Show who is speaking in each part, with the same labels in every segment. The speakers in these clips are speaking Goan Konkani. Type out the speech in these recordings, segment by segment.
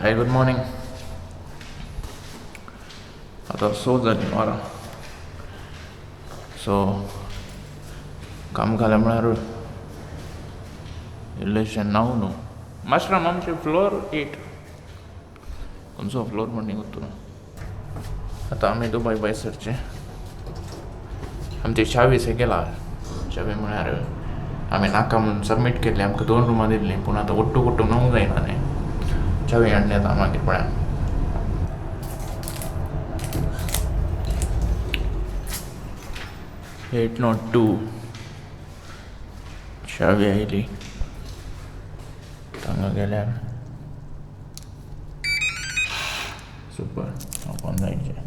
Speaker 1: Hi good morning. आतां 6 जालीं वरां. सो काम घालें म्हळ्यार इल्लेशें न्हांव न्हू. माश्राम आमचें फ्लोर 8 खंयचो फ्लोर म्हण न्ही गोत्तू. आतां आमी दुबय भायर सरचे. आमची चावी सेकेला. चावी म्हळ्यार आमी नाका म्हणून सबमीट केल्ली. आमकां 2 रुमां दिल्लीं पूण आतां ಒಟ್ಟು ಕೊಟ್ಟು न्हू जायना न्ही. चावी हाडली आतां मागीर पळया. 802 चावी आयली. हांगा गेल्यार सुपर ओपन जायचें.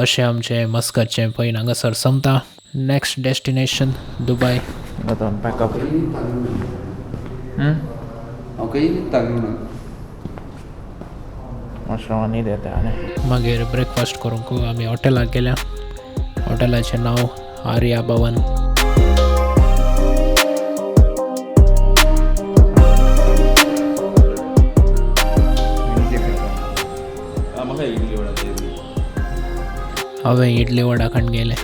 Speaker 2: अशें आमचें मस्कतचें पयन हांगासर सोंपता. Next destination Dubai.
Speaker 1: आतां पॅकअप. मातशें न्हीद येता आनी
Speaker 2: मागीर ब्रेकफास्ट करूंक आमी हॉटेलाक गेल्या. हॉटेलाचें नांव आर्या भवन. हांवें इडली वडा खाण गेलें.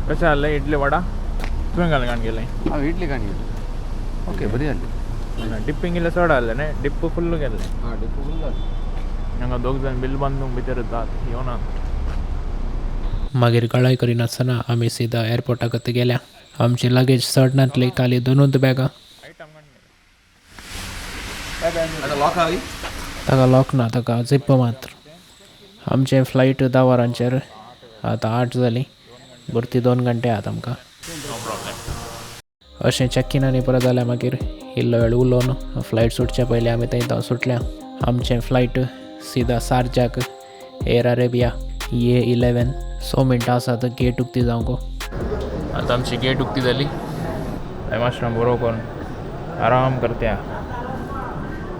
Speaker 1: कशें जालें इडली वडा? तुवें घालें खाण गेलें?
Speaker 3: हांव इडली खाण गेलें. ओके बरी जाली.
Speaker 1: डिप्पिंग इल्लें चड आहलें न्ही? डिप्प फुल्ल गेल्लें.
Speaker 3: हां डिप्प फूल जालें.
Speaker 1: हांगा दोग जाण बील बांदूंक भितर जात येवना.
Speaker 2: मागीर गळाय करिनासतना आमी सिदा एअरपोर्टाक गेल्या. आमची लगेज चड नासली, खाली 2 बॅगां. ताका लॉक ना, ताका झिप्प मात्र. आमचें फ्लायट 10 वरांचेर, आतां 8 जालीं. भरती 2 घंटे आहात आमकां. अशें चॅक इन आनी परत जाल्यार मागीर इल्लो वेळ उलोवन फ्लायट सुटचे पयलीं आमी थंय सुटल्या. आमचें फ्लायट सिदा सार्जाक, एअर अरेबिया A11. 6 मिनटां आसात गेट उक्ती जावंक.
Speaker 1: आतां आमची गेट उक्ती जाली. मातशें बरो करून आराम करत्या.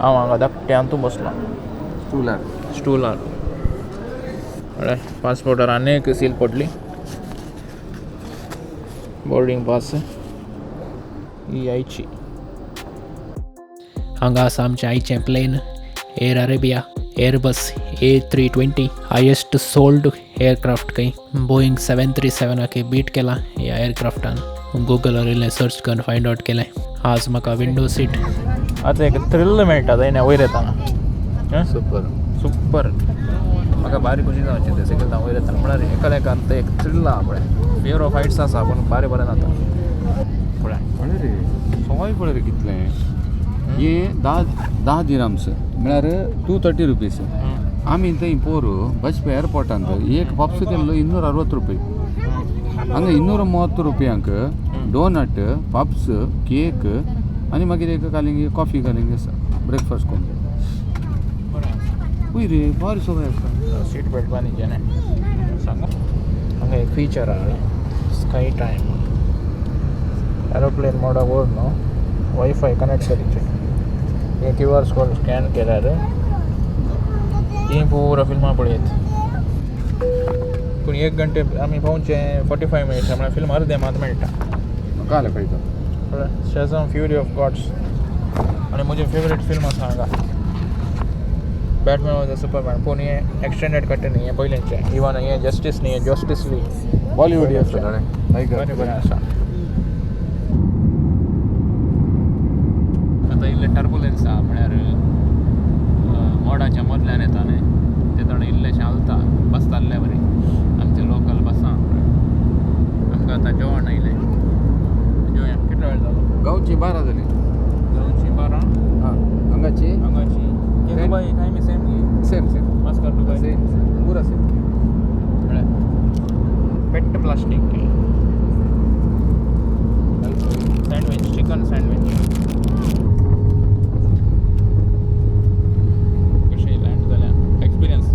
Speaker 1: हांव हांगा धाकट्यान तूं बसलां
Speaker 3: स्टुलार.
Speaker 1: स्टुलार. कळ्ळें? पासपोर्टार आनी एक सील पडली. बोर्डिंग पास ही आयची.
Speaker 2: हांगा आसा आमचें आयचें plane, Air Arabia Airbus A320, highest sold aircraft खंय. बोईंग 737 बीट केला ह्या एअरक्राफ्टान. गुगलार इल्लें सर्च करून फायंड आवट केलें. आज म्हाका विंडो सीट.
Speaker 1: आतां एक थ्रिल मेळटा थंय वयर येतना.
Speaker 3: Super
Speaker 1: super. म्हाका भारी खुशी जावची ते सकयल वयर येतना. म्हळ्यार एकाल एकान एक थ्रिल आहा पळय. फियर ऑफ हायट्स आसा पूण भारी बरें जाता पळय.
Speaker 3: पळय रे सवाय पळय रे कितलें हे 10 दिराम्स म्हळ्यार 230 रुपीस. आमी थंय पोर बजपे एअरपोर्टांत एक पप्स केल्लो 260 रुपये. हांगा 230 रुपयांक डोनट, पप्स, केक आनी मागीर एक कालिंगी कॉफी कालिंगी आसा ब्रेकफास्ट करून. पळय रे भारी सवाय आसा.
Speaker 1: सीट बेल्ट बांदिचें न्ही सांगू. हांगा एक फिचर आहा स्काय टायम. एरोप्लेन मोडाक व्हर न्हू वायफाय कनेक्ट करीचें. हे क्यू आर कोड स्कॅन केल्यार ती पुरा फिल्मां पळयत. पूण 1 घंटे आमी पावचे 45 मिनट्स म्हळ्यार फिल्म अर्दें मात मेळटा.
Speaker 3: काले पळयता.
Speaker 1: पळय शेझम फ्युरी ऑफ गॉड्स. आनी म्हजें फेवरेट फिल्म आसा हांगा बॅटमॅन वर्सस सुपरमॅन. पूण हें एक्सटेंडेड कट न्ही, हें पयलींचें. इवन हें जस्टीस न्ही, हें जस्टीस लीग
Speaker 3: बॉलिवूड आसा.
Speaker 1: बरें बरें आसा. आतां इल्लें टर्बुलन्स आहा म्हळ्यार मोडाच्या मदल्यान येता न्ही ते थोडें इल्लेशें हालता बसताल्ले बरी आमचे लोकल बसां. आमकां आतां जेवण आयलें. जेवया. कितलो वेळ जालो?
Speaker 3: गांवची 12 जाली.
Speaker 1: गांवची 12.
Speaker 3: हां हांगाची
Speaker 1: हांगाची दुबय टायम सेम न्ही?
Speaker 3: Same same.
Speaker 1: Muscat Dubai
Speaker 3: same same पुरा सेम.
Speaker 1: म्हळ्यार पेट प्लास्टीक सँडवीच, चिकन सँडवीच. कशें लँड जाल्या experience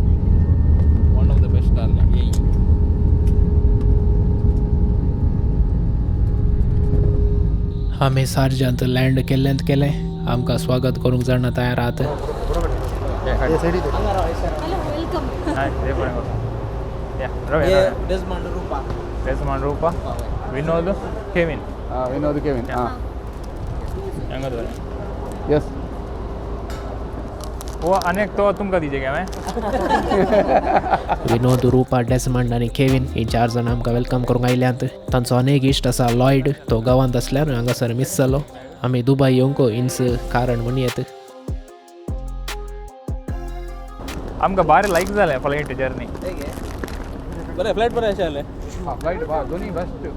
Speaker 1: one of the best जाल्लें.
Speaker 2: आमी सार्जांत लँड केल्लेंत केलें. आमकां स्वागत करूंक जाणा तयार आहात.
Speaker 4: Hello, welcome.
Speaker 5: Desmond Rupa.
Speaker 1: Desmond Rupa, Vinod, Kevin.
Speaker 3: Vinod Kevin. ಹಾಂ. यस.
Speaker 1: वो अनेक तो तुमकां दिजे काय हांवें?
Speaker 2: विनोद, रुपा, डेसमंड आनी केविन ही 4 जाणां आमकां welcome करूंक आयल्यांत. तांचो अनेक इश्ट आसा लॉयड, तो गांवांत आसल्यार हांगासर मीस जालो. आमी दुबय येवंक इंच कारण म्हूण येत.
Speaker 1: आमकां बारी लायक जालें फ्लायट जर्नी.
Speaker 4: बरें फ्लायट बरें अशें जालें.
Speaker 3: फ्लायट बा दोनी बेस्ट.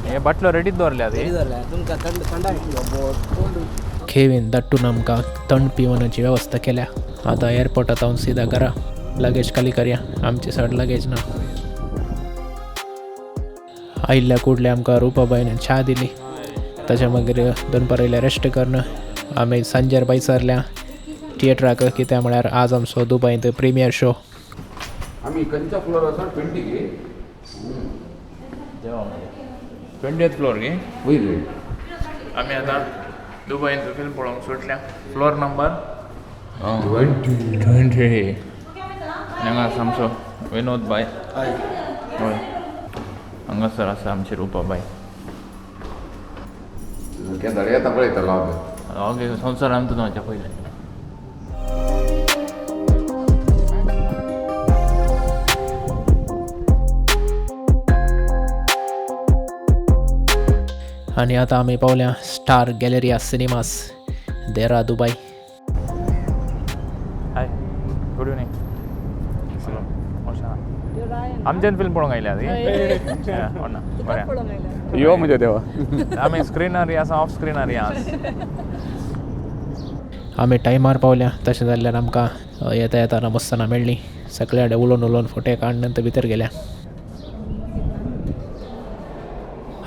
Speaker 1: हे बाटलो रेडीच दवरल्या ती.
Speaker 4: तुमकां थंड थंड.
Speaker 2: केविन दट्टून आमकां थंड पिवनाची वेवस्था केल्या. आतां एअरपोर्टात हांव सिदा घरा, लगेज खाली करया, आमची चड लगेज ना. आयिल्ल्या कुडले आमकां रुपाबायन च्या दिली. ताच्या मागीर दनपार येयल्या रेस्ट करून आमी सांजेर भायसरल्या थिएटराक, कित्याक म्हळ्यार आज आमचो दुबयंत प्रिमियर शो.
Speaker 3: आमी खंयच्या फ्लोर आसा? 20 गे.
Speaker 1: 20th floor गे.
Speaker 3: वयर वयर.
Speaker 1: आमी आतां दुबयंत फिल्म पळोवंक सुटल्या. Floor number 20. हांगा आसा आमचो विनोद बाय. हय, हांगासर आसा आमची रुपा बाय.
Speaker 3: केन्ना येता पळयता लॉग.
Speaker 1: ओके, संवसार आमचो जावच्या पयलें.
Speaker 2: आनी आतां आमी पावल्या Star Galleria Cinemas, Deira, Dubai.
Speaker 1: Hi, good evening. आमच्यान फिल्म पळोवंक आयल्या ती? ना बरें,
Speaker 3: यो म्हज्या देवा.
Speaker 1: आमी स्क्रिनार आसा, ऑफ स्क्रिनार आज.
Speaker 2: आमी टायमार पावल्या, तशें जाल्ल्यान आमकां येता येताना बसतना मेळ्ळी. सगळे कडेन उलोवन उलोवन फोटे काडून नंतर भितर गेल्या.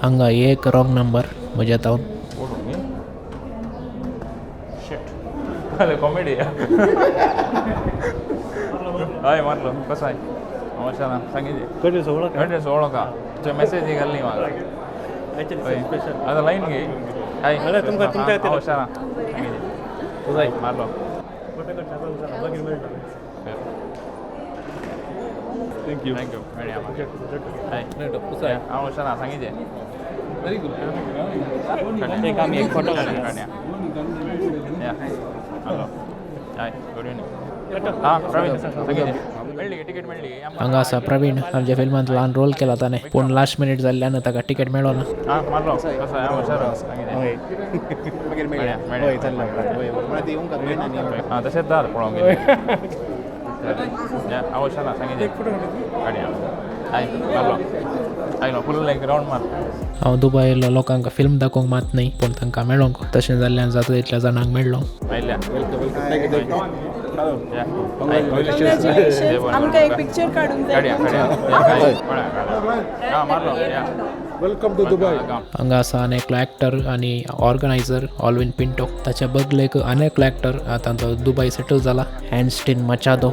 Speaker 2: हांगा एक रॉंग नंबर म्हज्या तावन.
Speaker 1: कॉमेडी. हय मारलो. कसो आहे? ना सांगितले कडेन सोळो का मेसेज घाल्ली म्हाका. आतां लायन गे. हाय, हुशार मारलो. Thank you thank you. मेळया. हाय, हांव हुशार सांगितले.
Speaker 4: Very good. आमी एक फोटो
Speaker 1: काडया. हॅलो, हाय, गुड इवनींग. हां प्रवीण, सांगितले मेळ्ळी टिकेट मेळ्ळी.
Speaker 2: हांगा आसा प्रवीण, आमच्या फिल्मांत ल्हान रोल केला ताणें, पूण लास्ट मिनीट जाल्ल्यान ताका टिकेट मेळो ना.
Speaker 1: हां मारलो. कसो हांव हुशार सांगितले. मेळया मेळया. हां तशेंच दार पळोवंक गेलें. हांव हुशार सांगितले. काडया. हाय मारलो. आयलो फुल एक रावंड मार.
Speaker 2: हांव दुबय येयल्लो लोकांक फिल्म दाखोवंक मात न्हय, पूण तांकां मेळोंक. तशें जाल्ल्यान जाता तितल्या जाणांक मेळ्ळो.
Speaker 1: आयल्या.
Speaker 5: आमकां एक पिक्चर काडूंक जाय.
Speaker 6: Welcome to Dubai.
Speaker 2: हांगा आसा आनी एकलो एक्टर आनी ऑर्गनायझर ऑलविन पिंटो. ताच्या बगलेक आनी एकलो एक्टर आतां तो दुबय सेटल जाला, एन्स्टीन मचादो.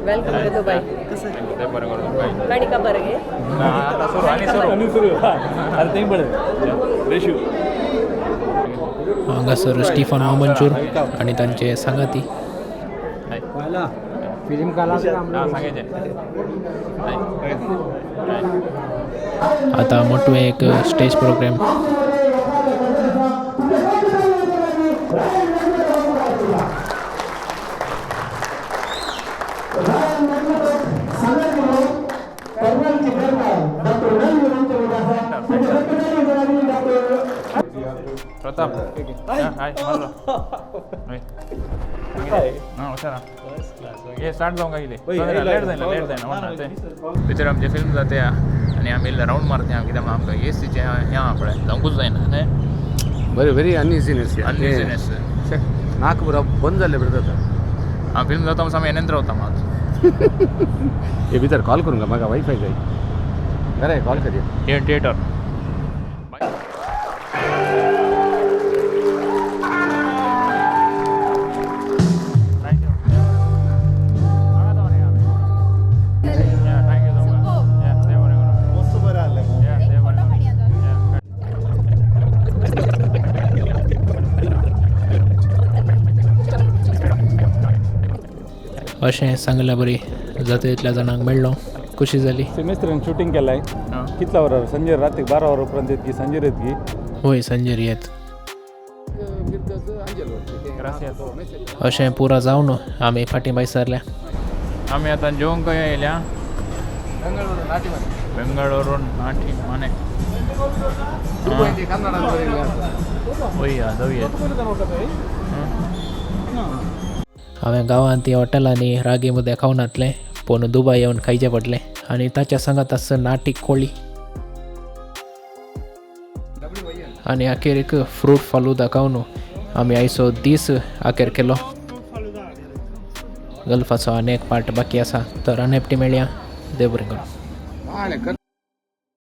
Speaker 5: Welcome to Dubai. काणी खबर गे.
Speaker 2: हांगासर स्टीफन आमंचूर आनी तांचे सांगाती. आतां मोटवे एक स्टेज प्रोग्राम.
Speaker 1: प्रताप. हाय मारलो. हां हुशार. हे स्टार्ट जावंक आयले. लेट जायना लेट जायना म्हणना ते भितर आमचे फिल्म जाते आनी आमी इल्ले रावंड मारते. कित्याक आमकां ए सीचें हें आहा पळय, जावंकूच जायना न्हय.
Speaker 3: बरें, व्हेरी अनइझिनेस.
Speaker 1: अनइझिनेस.
Speaker 3: नाक बरो बंद जालें बरें जाता.
Speaker 1: आं फिल्म जाता आमी एनेंत रावता मात.
Speaker 3: हे भितर कॉल करूंक म्हाका वायफाय जाय. बरें कॉल करया.
Speaker 1: थिएटर.
Speaker 2: अशें सांगल्या बरी जाता तितल्या जाणांक मेळ्ळो. खुशी जाली.
Speaker 6: सेमेस्टरान शूटिंग केलाय.
Speaker 1: हां.
Speaker 6: कितल्या वरार? संजेर रातीक 12 वरां उपरांत येतगी, सांजेर येतगी.
Speaker 2: होय, संजेर येत. अशें पुरो जावन आमी फाटीं भायर सरल्या.
Speaker 1: आमी आतां जेवंक खंय येयल्या? बेंगळुरू नाटी माने. वया जावया.
Speaker 2: हांवें गांवांत ती हॉटेलांनी रागी मुद्दे खावनातलें, पूण दुबय येवन खायचें पडलें. आनी ताच्या सांगात आसा नाटी कोळी आनी अखेरीक फ्रूट फालुदा खावन आमी आयचो दीस अखेर केलो. गल्फाचो आनी एक पार्ट बाकी आसा. तर आनी एकटी मेळया. देव बरें करूं.
Speaker 3: बाळे.